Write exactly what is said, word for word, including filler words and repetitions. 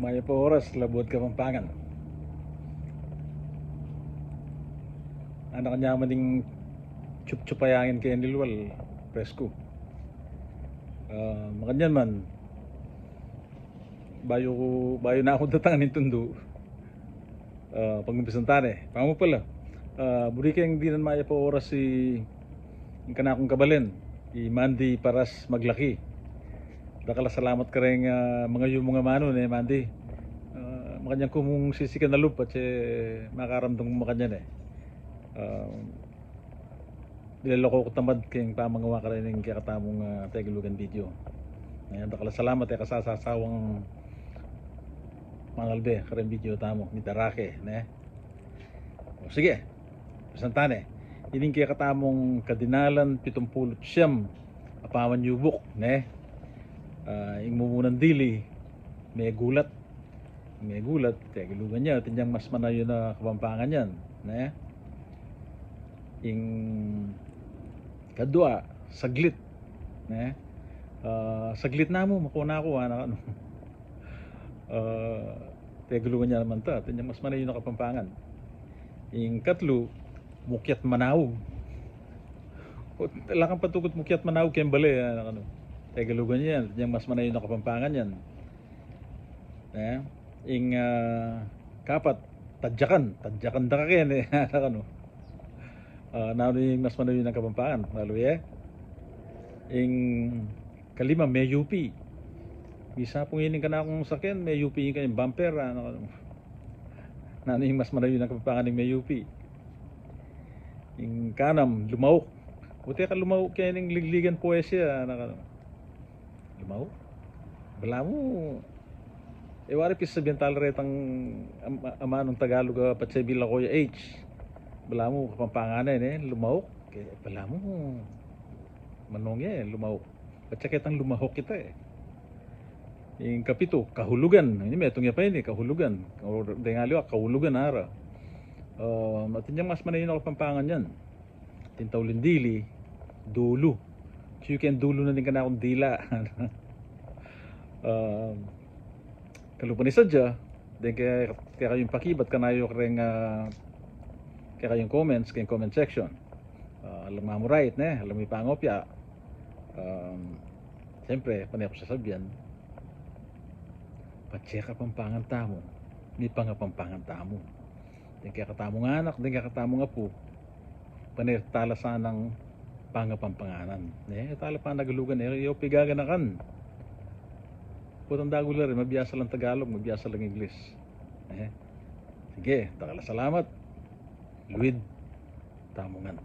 Mayap a oras, Labuad Kapampangan. Anak nya man ing chup-chup a angin keni lual, presko. Ah, makanyan man, bayu ku, bayu na ku datangan ing tundu, ah, pag-umpisan ta ne. Pamu pala, ah, buri keng dinan mayap a oras i ing kanakung kabalen, i Mandy Paras Maglaki. Dakal a salamat kareng, ah, mangayu mung amanu, ne, Mandy. Ah, makanyan ku mung sisikan a lub, patse makaramdam ku makanyan, e. Ah, niloloko ku tamad keng pamangawa kareng kekatamung, ah, Tegalugan video. Ayan, dakal a salamat, e ka sasawang manalbe kareng video tamu, midarake, ne. O, sige. Umpisan ta ne. Ining kekatamung kadinalan pitumpulu't siyam a pamanyubuk, ne. Ah, ing mumunan dili, megulat. Megulat, Tegalugan ya, atin yang mas manayun a Kapampangan yan, ne. Ing kadua, saglit, ne. Ah, saglit namu, makuna ku, anak, anu. Ah, Tegalugan ya naman ta, atin yang mas manayun a Kapampangan. Ing katlu, mukyat manaug. O, ala kang patukut mukyat manaug keng bale, anak, anu. Tegalugan ya yan, atin yang mas manayun a Kapampangan yan. E, ing, ah, kapat, tadyakan, tadyakan da ka keni, anak, anu. Ah, nanu ing mas manayun a Kapampangan, lalu, e. Ing kalima, meyupi. Misapu ngening kanakung saken, meyupi ing kayang bumper, anak, anu. Nanu ing mas manayun a Kapampangan ning meyupi? Ing kanam, lumauk. Buti ka lumauk keni ning ligligan poesia, anak, anu. Lumauk? Balamu, e, wari pisabian tala retang am-, amanung Tagalug a patse bilang ko ya H. Balamu Kapampangan ne, lumauk. Ke, balamu, manung e, lumauk. Patse ketang lumahuk kita, e. Ing kapitu, kahulugan. Ini metung ya pa ini, kahulugan. O, deng aliwa, kahulugan ara. Ah, atin yang mas manayun a Kapampangan yan. Atin tauling dili, dulu. Siyuken dulu na ning kanakung dila. Ah, kalupa ning sadya, deng ke, kekayung pakibat kanayu kareng, ah, kekayung comments, keng comment section. Ah, alang mamu right, ne, alang mi pangopya. Um, siyempre, pane ku sasabian, patse Kapampangan tamu, mipangapampangan tamu. Deng kekatamung anak, deng kekatamung apu, pane tala sanang pangapampanganan. Ne, tala panagalugan, e, e yu pigaganakan. Potang dagul la rin, mabiasa lang Tagalog, mabiasa lang Ingles. E, sige, dakal a salamat. Luid tamu ngan.